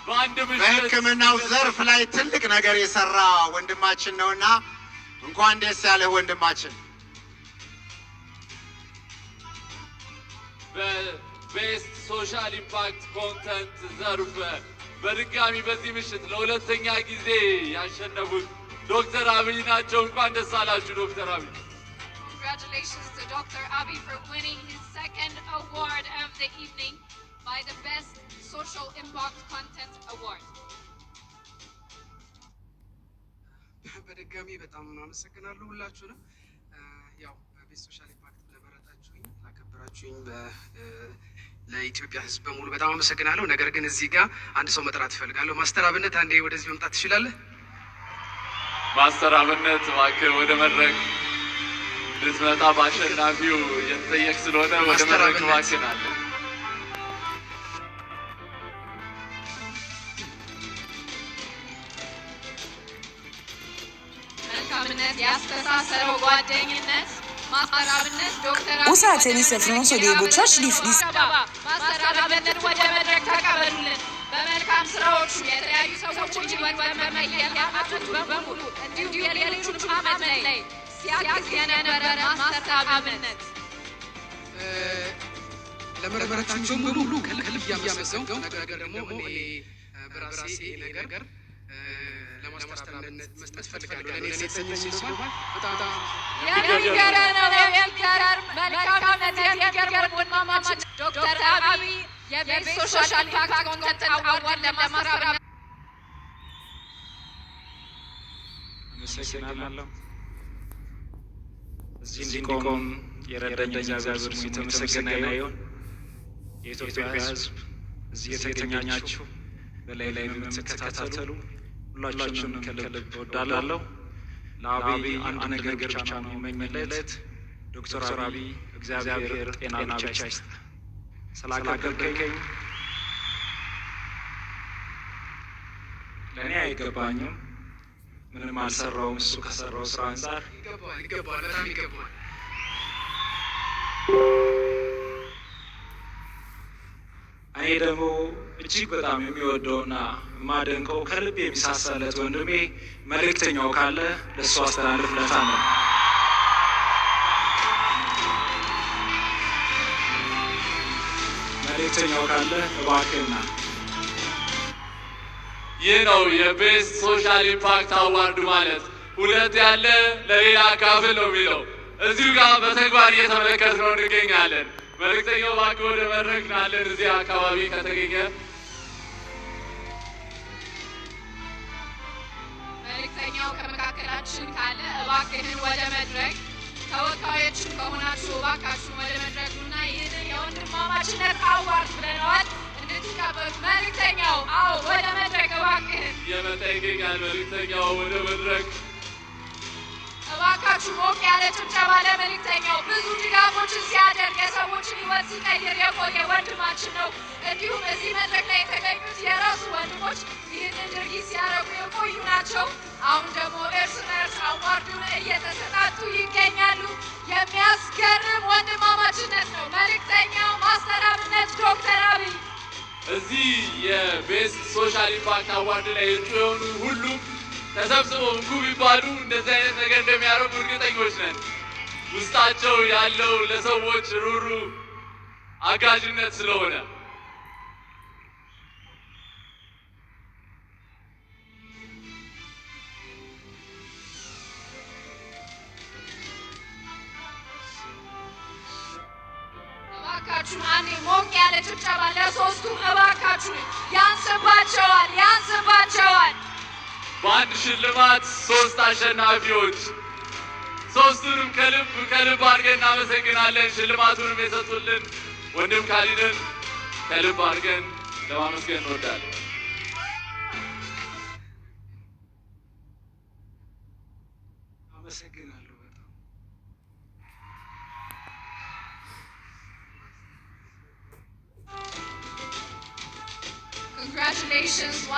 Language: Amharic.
በአንድ ምሽት በሕክምናው ዘርፍ ላይ ትልቅ ነገር የሰራ ወንድማችን ነውና እንኳን ደስ ያለህ ወንድማችን። በ best social impact content ዘርፍ በድጋሚ በዚህ ምሽት ለሁለተኛ ጊዜ ያሸነፉት ዶክተር አብይ ናቸው። እንኳን ደስ አላችሁ ዶክተር አብይ። Congratulations to Dr. Abiy for winning his second award of the evening by the Best Social Impact Content Award. በድጋሚ በጣም አመሰግናለሁ ሁላችሁንም። ያው በ best social impact ለመረጣችሁኝ፣ ላከበራችሁኝ ለኢትዮጵያ ሕዝብ በሙሉ በጣም አመሰግናለሁ። ነገር ግን እዚህ ጋር አንድ ሰው መጥራት እፈልጋለሁ። ማስተር አብነት፣ አንዴ ወደዚህ መምጣት ትችላለህ? ማስተር አብነት፣ እባክህ ወደ መድረክ ልትመጣ በአሸናፊው እየተጠየቅ ስለሆነ ወደ ማስተር መድረክ አብነት። እባክህን አለ። መልካምነት ያስተሳሰረው ጓደኝነት ማስተር አብነት ዶክተር አብይ Usa tennis so dey go church leaf this. ማስተር አብነትን ወደ መድረክ ተቀበሉልን። በመልካም ስራዎቹ የተለያዩ ሰዎችን ህይወት በመቀየር አመቱን በሙሉ እንዲሁም የሌሎቹን አመት ላይ ሲያግዝ የነበረ ማስተር አብነት። ለመረጣችሁኝ በሙሉ ከልብ እያመሰገንኩ፣ ነገር ደግሞ እኔ በራሴ ይሄ ነገር ለማስተር አብነት መስጠት እፈልጋለሁ። ለእኔ የተሰጠኝ ሲባል በጣም የሚገርም ነው። የሚገርም መልካምነት፣ የሚገርም ወንድማማችን ዶክተር አብይ የ best social impact content award ለማስተር አብነት አመሰግናለሁ። እዚህ እንዲቆም የረዳኝ እግዚአብሔር ስሙ የተመሰገነ ይሁን። የኢትዮጵያ ሕዝብ፣ እዚህ የተገኛችሁ፣ በላይ ላይ የምትከታተሉ ሁላችሁንም ከልብ እወዳለሁ። ለአብይ አንድ ነገር ብቻ ነው የምመኝለት። ዶክተር አብይ፣ እግዚአብሔር ጤና ብቻ ይስጥ። ስላከበርከኝ ለእኔ አይገባኝም። ምንም አልሰራውም። እሱ ከሰራው ስራ አንጻር ይገባዋል፣ ይገባዋል፣ በጣም ይገባዋል። እኔ ደግሞ እጅግ በጣም የሚወደውና የማደንቀው ከልብ የሚሳሳለት ወንድሜ መልእክተኛው ካለ ለእሱ አስተላልፍለታለሁ። መልእክተኛው ካለ እባክህና። ይህ ነው የ best social impact award ማለት። ሁለት ያለ ለሌላ አካፍል ነው የሚለው እዚሁ ጋር በተግባር እየተመለከትነው እንገኛለን። መልእክተኛው፣ እባክህ ወደ መድረክ ናለን እዚህ አካባቢ ከተገኘ። መልእክተኛው ከመካከላችን ካለ እባክህን ወደ መድረክ፣ ተወካዮችም ከሆናችሁ እባካችሁን ወደ መድረክ ኑና ይህንን የወንድማማችነት award ብለነዋል እንድትቀበሉ። መልእክተኛው፣ አዎ፣ ወደ መድረክ እባክህን። እየመጣ ይገኛል። መልእክተኛው ወደ መድረክ። እባካችሁ ሞቅ ያለ ጭብጨባ ለመልእክተኛው። ብዙ ድጋፎችን ሲያደርግ፣ የሰዎችን ሕይወት ሲቀይር የቆየ ወንድማችን ነው። እንዲሁም እዚህ መድረክ ላይ የተገኙት የራሱ ወንድሞች ይህንን ድርጊት ሲያደርጉ የቆዩ ናቸው። አሁን ደግሞ እርስ በእርስ award ኡን እየተሰጣጡ ይገኛሉ። የሚያስገርም ወንድማማችነት ነው። መልእክተኛው፣ ማስተር አብነት፣ ዶክተር አብይ። እዚህ የ best social impact award ላይ እጩ የሆኑ ሁሉም ተሰብስበው እንኩ ቢባሉ እንደዚህ አይነት ነገር እንደሚያደርጉ እርግጠኞች ነን። ውስጣቸው ያለው ለሰዎች ሩሩ አጋዥነት ስለሆነ። እባካችሁን አንዴ ሞቅ ያለ ጭብጨባ ለሶስቱም እባካችሁን። ያንስባቸዋል፣ ያንስባቸዋል። በአንድ ሽልማት ሶስት አሸናፊዎች፣ ሶስቱንም ከልብ ከልብ አድርገን እናመሰግናለን። ሽልማቱንም የሰጡልን ወንድም ካሊድን ከልብ አድርገን ለማመስገን እንወዳለን። አመሰግናለሁ በጣም። Congratulations once